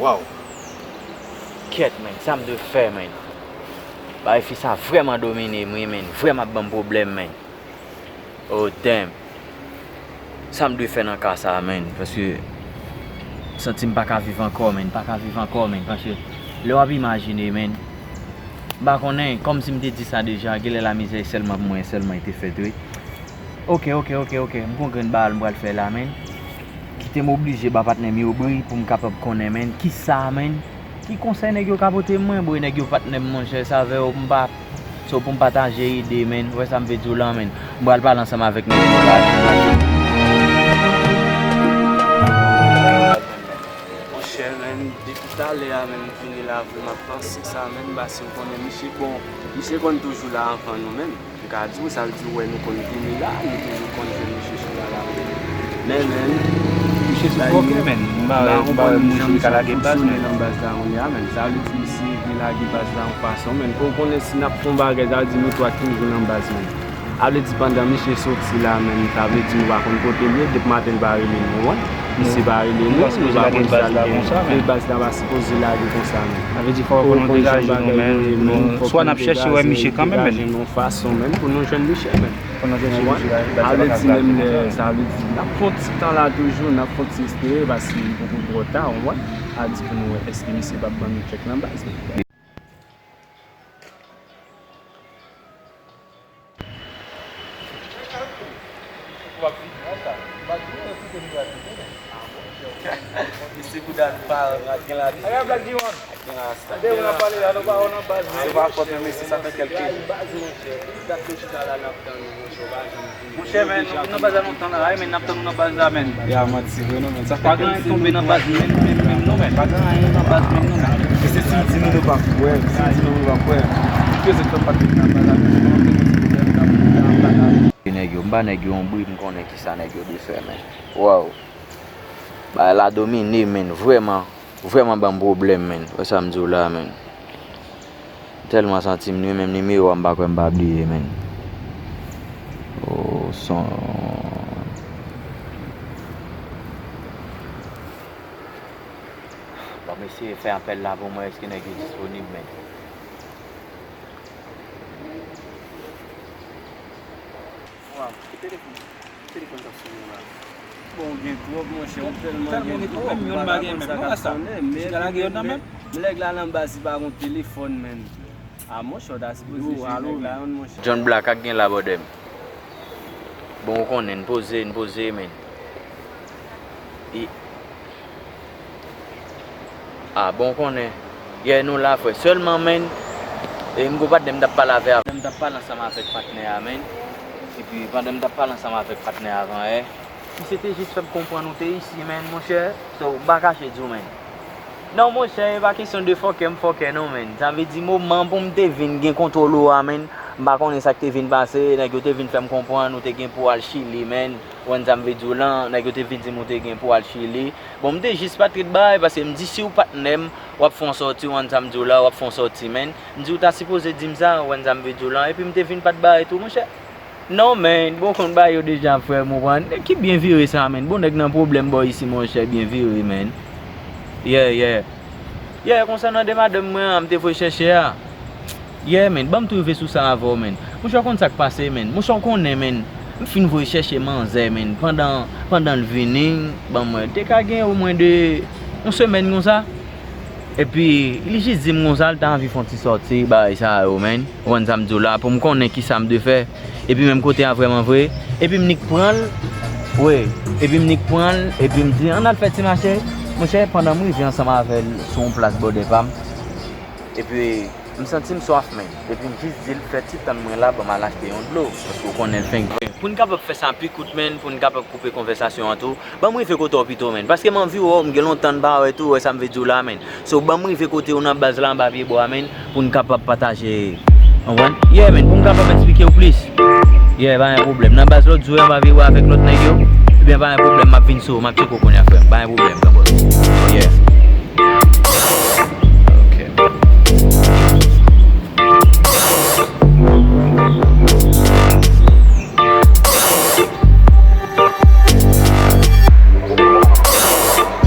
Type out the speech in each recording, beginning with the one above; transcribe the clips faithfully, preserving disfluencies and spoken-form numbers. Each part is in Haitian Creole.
Waw. Kèt, menn, sa m dwe fè, menn? Bagay fi sa vrèman domine m, wi, menn. Vrèman ap ban m pwoblèm, menn. Oh, damn. Sa m dwe fè nan ka sa, menn? Paske m santi m pa ka viv ankò, menn. Pa ka viv ankò, menn. Paske lè w ap imajine, menn, m pa konnen, kòmsi m te di sa deja, genlè lamizè sèlman pou mwen, sèlman e te fèt, wi. Ok, ok, ok, ok. M gon grenn bagay m pral fè la, menn. Kite m oblije ba patnè m yo bri pou m kapab konnen, menn. Kisa, menn? Ki konsèy nèg yo ka pote mwen, bro? Nèg yo patnè m, monchè, se avè yo pou m pa, so pou m pataje ide, menn. Ou wè sa m vle di w la, menn? M pral pale ansanm avèk nèg yo la. Monchè, menn, depi talè a, menn, m vini la, vre, m ap panse sa, menn, paske m konnen misye, bon, misye konn toujou la anvan nou, menn. M ka di w, sa vle di, ou wè, nou konn vini la, nou toujou konn jwenn misye sou la la. Men, men, misye sou fòkè, men. M pa wè, m pa wè misye ka lage baz, men. Nan baz la, kounye a, men. Sa vle di, misye vin lage baz la yon fason, men. Pou w konnen, si n ap fè yon bagay, sa vle di, nou twa toujou nan baz, men. A vle di, pandan misye soti la, men, sa vle di, nou pa konn kote l ye, depi maten l pa rele nou, wi. Misye pa rele nou, nou pa konn sa l gen. Baz la pa sipoze lage konsa, men. Sa vle di, fò nou degaje nou, men. Swa n ap chèche wè misye kanmenm, men. Yon fason menm pou nou jwenn misye menm. Pou nou jwenn misye, a vle di menm lè, sa vle di, n ap fè yon ti tan la toujou, n ap fè yon ti espere, paske li poko twò ta, ou wè. A di pou nou wè èske misye p ap ban nou tchèk nan baz li. Misye kouda pa gen la. Tande, moun ap pale la, nou pa wè nan baz, men. Se pa fòt, men, mesye, sa fè kèlke jou. Baz, monchè, tout dat nou chita la, n ap tann ou, monchè, ou pa janm vini. Monchè, men, nou nan baz la lontan la, wi, men n ap tann ou nan baz la, men. Ya, manti vre, non, men. Sa fè kèlke jou. Pa gen anyen tonbe nan baz, men, men, men, non, men. Pa gen anyen nan baz, men, non, men. E se si l di nou, nou pa kwè. Si l di nou, nou pa kwè. Ke se fè pa t nan baz la, men, se pa anyen, men, se pwoblèm, nan baz la. Nèg yo, m ba nèg yo yon bri, m konnen kisa nèg yo dwe fè, men. Waw. Bagay la domine, men, vrèman. Vrèman ban m pwoblèm, menn. Wè sa m di w la, menn. M tèlman santi m nwi, menm nimewo a m pa kwè m pa bliye, menn. O, son. Ban m eseye fè apèl la pou m wè èske nèg yo disponib, menn. Waw, ki telefòn? Ki telefòn k ap sonnen la? Bon, ou gen twòp, monchè, ou tèlman gen twòp, ou pa ka konn sa k ap sonnen, men, men, men, men nèg la nan baz, li pa gon telefòn, menn. A, monchè, w ta sipoze jwenn nèg la, monchè. John Black, ak gen la, bòdè m. Bon, ou konnen, n poze, n poze, menn. E, a, bon, ou konnen. Yeah, nou la, frè. Sèlman, menn, e, m gon patnè m t ap pale avè a. M t ap pale ansanm avèk patnè a, menn. Epi, pandan m t ap pale ansanm avèk patnè a avan yè, misye te jis fè m konprann ou te isi, menn, monchè. So, m pa kache di w, menn. Non, monchè, e pa kesyon de fòkè m fòkè, non, menn. Sa vle di, moman pou m te vin gen kontwòl ou a, menn, m pa konnen sa k te vin pase, nèg yo te vin fè m konprann ou te gen pou al Chili, menn. Ou konn sa m vle di w lan, nèg yo te vin di m ou te gen pou al Chili. Bon, m te jis pa t ret bay, paske m di si w patnè m, w ap fè yon sòti, ou konn sa m di w la, w ap fè yon sòti, menn. M di w ta sipoze di m sa, ou konn sa m vle di w lan, epi m te vin pa t bay tou, monchè. Non, menn, bon, konn bay yo deja, frè m, ou konprann. Ki byen vire sa, menn? Bon, nèg nan pwoblèm bò isi, monchè, byen vire, menn. Yeah, yeah. Yeah, konsènan de madanm mwen an, m te voye chèche a. Yeah, menn, ban m tou rive sou sa avè w, menn. Monchè, w konn sa k pase, menn. Monchè, w konnen, menn. M fin voye chèche manzè, menn. Pandan, pandan l vini, ban mwen, te ka gen omwen de, yon semèn konsa. Epi, li jis di m konsa, l ta anvi fè yon ti sòti, bagay sa yo, menn. Ou konn sa m di w la, pou m konnen kisa m dwe fè. Epi menm kote a vrèman vre. Epi m nik pran l. Wi. Epi m nik pran l. Epi m di, ann al fè ti mache. Monchè, pandan m rive ansanm avè l sou yon plas bòdè pa m. Epi, m santi m swaf, menn. Epi m jis di l, fè ti tann mwen la, ban m al achte yon dlo. Paske w konnen l fenk vre. Pou n kapab fè sa pi kout, menn, pou n kapab koupe konvèsasyon an tou. Ban m rive kote w pito, menn. Paske m anvi wè w, m gen lontan m pa wè tou, wè sa m vle di w la, menn. So, ban m rive kote w nan baz la, anba pye bwa, menn, pou n kapab pataje. Konprann? Yeah, menn, pou m kapab eksplike w plis. Yeah, pa gen pwoblèm. Nan baz lòt jou, anba pye bwa avèk lòt nèg yo. Ebyen, pa gen pwoblèm, m ap vin sou ou, m ap tcheke w kounye a, frè m. Pa gen pwoblèm, gran bòs. Yeah. Ok.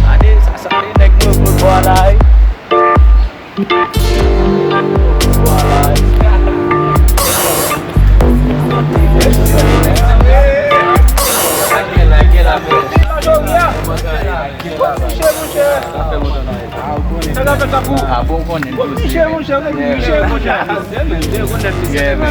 Gade, sa sanble nèg mwen vle bò la, wi. Bò la, wi. Sa gen la, gen la, men. Bon, monchè, monchè. Sa ka fèt la pou. Ah, bon, konnen. Bon, monchè, monchè, monchè, monchè. Yeah, man.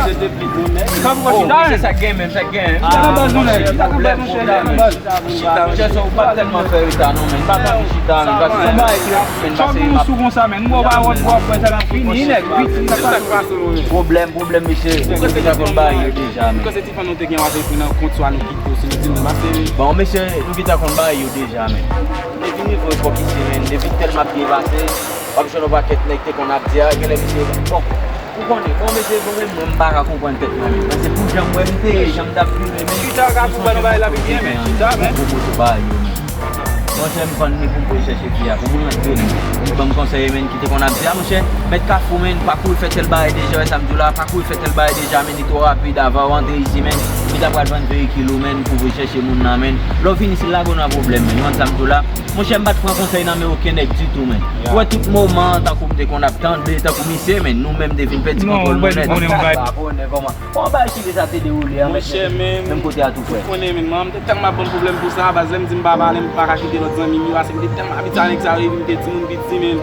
Oh, se sa k gen menm, sa k gen. Chita nan baz nou, nèg. Chita nan baz, monchè, chita nan baz. Chita, monchè, sa ou pa tèlman fè reta, non, men. Pa tankou chita, men. Sa bay, men, chòk nou sou konsa, men. Nou pa wè, wè, wè, sa ka fini, nèg. Vit, sa ka pase. Pwoblèm, pwoblèm, mesye. Nou gentan konn bagay yo deja, men. Kòm se ti fanm nou te gen avèk nou nan kont swa nou kite yo, si nou di nou pase. Bon, mesye, nou gentan konn bagay yo deja, men. Depi nivo epòk isi, men, depi tèl m ap byen pase, w ap jwenn yon pakèt nèg te konn ap di, a, genlè misye, bon, ou konnen, bon, mesye, bon, men mwen, m pa ka konprann tèt mwen, men. Paske pou jan m wè m te ye, jan m t ap viv, men, chita ka pou wè nou bagay la pi byen, men, chita, men. Gwo moto pa yo, men. Monchè, m fann li pou m voye chèche fi a, pou moun rantre li. Li ban m konsèy, men, ki te konn ap di, a, monchè, mèt Kafou, men, pa kouri fè tèl bagay deja, wè sa m di w la, pa kouri fè tèl bagay deja, men, li twò rapid, avan w antre isi, men, li ta pral vann veyikil ou, men, pou voye chèche moun nan, men. Lè w vin isi, l lage w nan pwoblèm, men, ou konn sa m di w la. Monchè, m pa t pran konsèy nan men okenn nèg ditou, men. Ou wè tout moman, tankou m te konn ap tande, tankou misye, men nou menm te vin pèdi kontwòl nou nèt. Bon, bagay Chili sa te dewoule a, menm kote a tou, frè. Ou konnen, men, mwen, m te tèlman ap ban m pwoblèm pou sa, baz, lè m di m pa pale, m pa ka kite lòt zanmi m yo, paske m te tèlman abitye a nèg sa yo, depi m te timoun piti, men,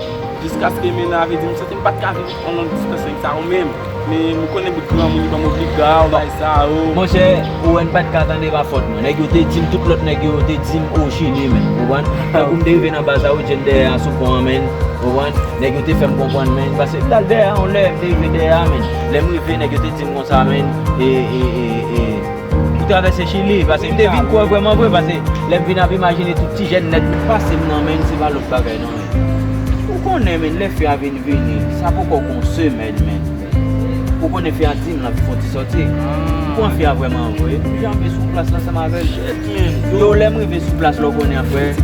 jiskaske, men, avè di, m santi m pa t ka viv an long distans nèg sa yo menm. Men m konnen bout granmoun li ban m obliga, bagay sa yo. Monchè, ou wè n pa t ka tande pa fòt mwen. Nèg yo te di m, tout lòt nèg yo te di m, o, Chili, men. Ou konprann? Tankou m te rive nan baz la, ou jwenn dèyè a sou pon an, men. Ou konprann? Nèg yo te fè m konprann, men. Paske m t al dèyè a, yon lè, m te rive dèyè a, men. Lè m rive, nèg yo te di m konsa, men. E, e, e, e. Pou travèse Chili, paske m te vin kwè vrèman vre, paske lè m vin ap imajine tout ti jèn nèt pase m nan, men, se pa lòt bagay, non, men. Ou konnen, men, lè fi a vin vini, sa poko gon semèn, men. Ou konnen fi a di m l anvi fè yon ti sòti. M pran fi a vrèman vre. M janbe sou plas la ansanm avè l. Yo, lè m rive sou plas la, ou konnen, frè. Ou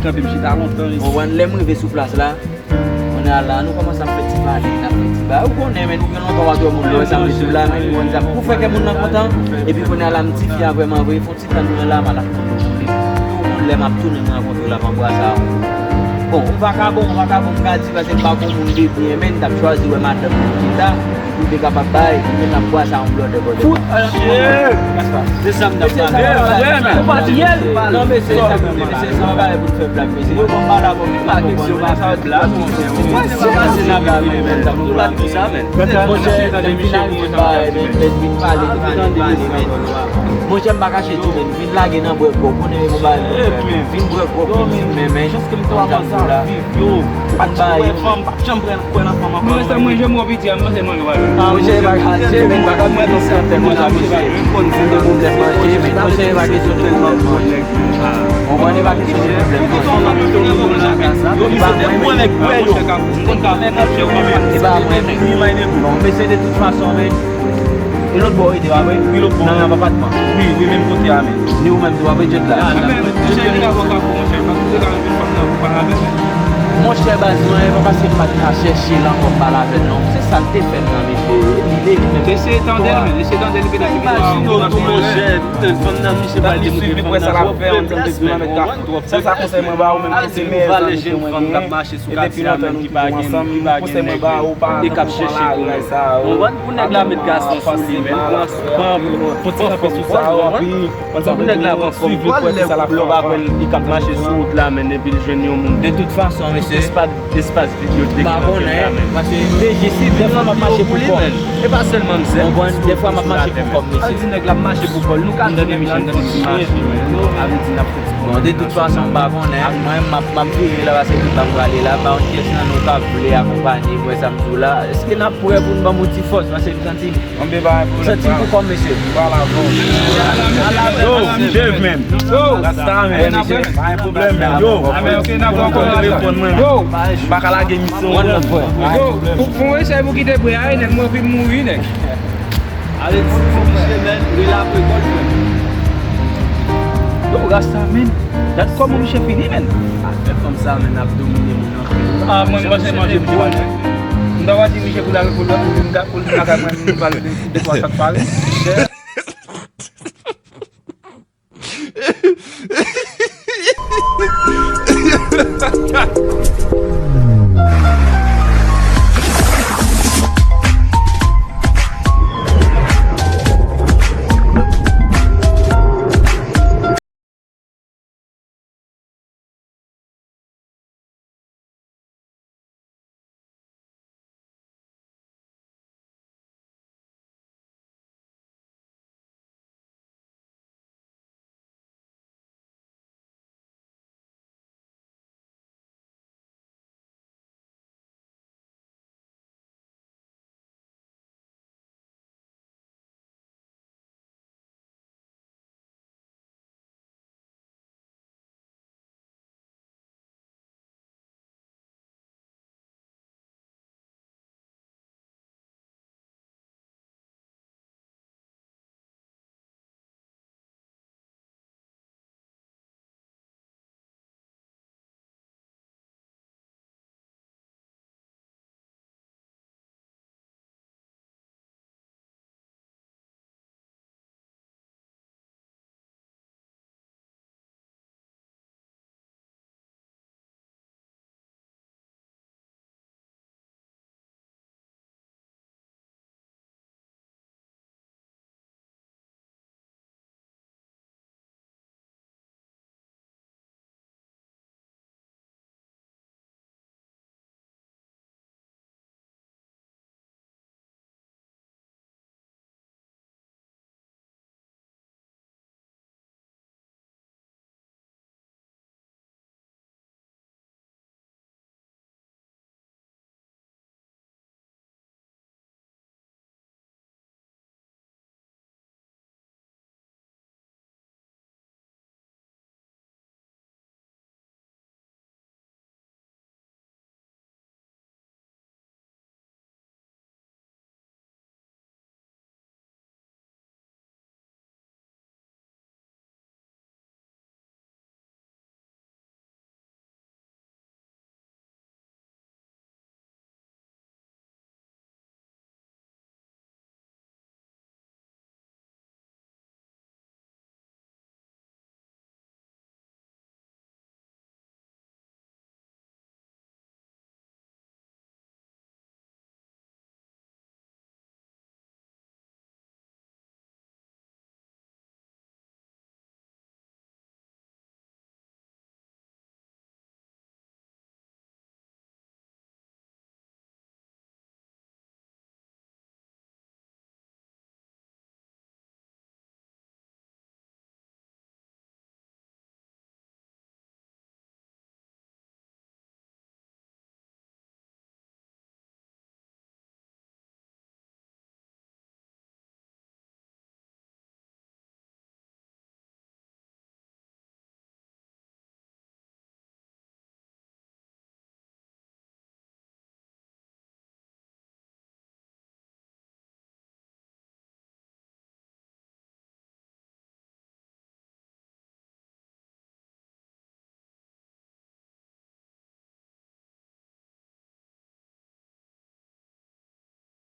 konprann, lè m rive sou plas la, kounye a la, nou kòmanse ap fè ti pale, n ap fè ti bagay. Ou konnen, men, nou gen lontan w ap wè moun nan, sa vle di w la, men, ou konn sa. Pou fè kè moun nan kontan, epi kounye a la, m di fi a vrèman vre, fè yon ti tann mwen la, m al achte yon dlo pou li. Ou konn lè m ap tounen, m rankontre w la, m anbrase w. Bon, yon vakabon, yon vakabon, m ka di, paske m pa gon moun de byen, men, m t ap chwazi wè madanm mwen chita, pou l te kapab bay, men m ap bwase yon blòdè bòdè. Fout, se sa m t ap pale. Non, men se sa, men se sa, bagay pou n fè blag, mesye. Yo, bon, m pa la, bon, m pa kesyon, pa sa, blag, monchè. Monchè, m pa kache tou, men, m vin lage nan bwè gwo, konnen e bon bagay, m vin bwè gwo, men, men, Viv yo. Pa t janm wè fanm, pa t janm pran kwè nan fanm ankò. Mwen sa mwen jwenn mwen piti a, mwen se mwen yo. Monchè, e pa ka, se menm pa ka mwen nan santè konsa, monchè. M konn se de pwoblèm manje, men monchè, e pa kesyon de pwoblèm manje. Konprann, e pa kesyon de pwoblèm manje. Yo, misye te bon nèg kwè yo. E pa mwen menm. Bon, mesye, de tout fason, men, e lòt bò w rete, pa vre? Wi, lòt bò. Nan menm apatman. Wi, wi, menm kote a, men. Ni ou menm tou, pa vre, Jet la? Ya, la. Men, monchè, li ka fè w ka fè, monchè, pa koute ka anpil fanm nan, ou pa avè l. Monchè, baz, mwen, e pa paske m pa t ka chèche l ankò, m pa l avè l, non. Se sa l te fè m nan, mesye. Li, li, li, li, Eseye tande l, men, eseye tande l, petèt li gen yon... Imajine w tou, monchè, fanm nan, misye pa li te montre fanm nan twòp bèl, men, ou konprann? Sa, sa konsèy mwen ba ou menm, ki se meyè zanmi ke mwen genyen. E depi lontan nou toujou ansanm, konsèy mwen ba ou, pa antre nan lari sa yo. Konprann, pou nèg la met gason sou li, men, pran, pran, pran ti kanpe sou sa yo, anpi, pou nèg la pran kòm, lè w pa kwè l, li k ap mache sou wout la, men, epi l jwenn yon moun. De tout fason, mesye, espas, espas vide yo deklante la, men. Paske P J si, dèfwa m ap mache pou kò m. E pa sèlman m sèl. Konprann, dèfwa m ap mache pou kò m, mesye. Al di nèg la ap mache pou kò l. Nou ka di nèg la, nèg la mache, men, avè di n ap fè ti... Bon, de tout fason, m pa konnen. Mwen, m ap, m ap vire la, paske tout sa m prale la, pa yon pyès nan nou ka vle akonpanye mwen, sa m di w la. Èske n ap prè pou n ban m yon ti fòs? Paske m santi, m santi m pou kò m, mesye. Yo, Dave, man. Yo, Rasta, man. Pa gen pwoblèm, man. Yo, telefòn mwen, yo, m pa ka lage misyon. Yo, pou, pou eseye pou kite prè a, nèg, mwen fin mouri, nèg. Ale di pou misye, men, rele apre kò l, frè m. Yo, Rasta, men. Gad kòman misye fini, men. Afè fanm sa, men, ap domine moun anpil. A, mwen, m panse manje pou kò l, men. M ta va di misye pou l al, pou l, pou l vin lakay mwen, m pale de, de twa sa k pale.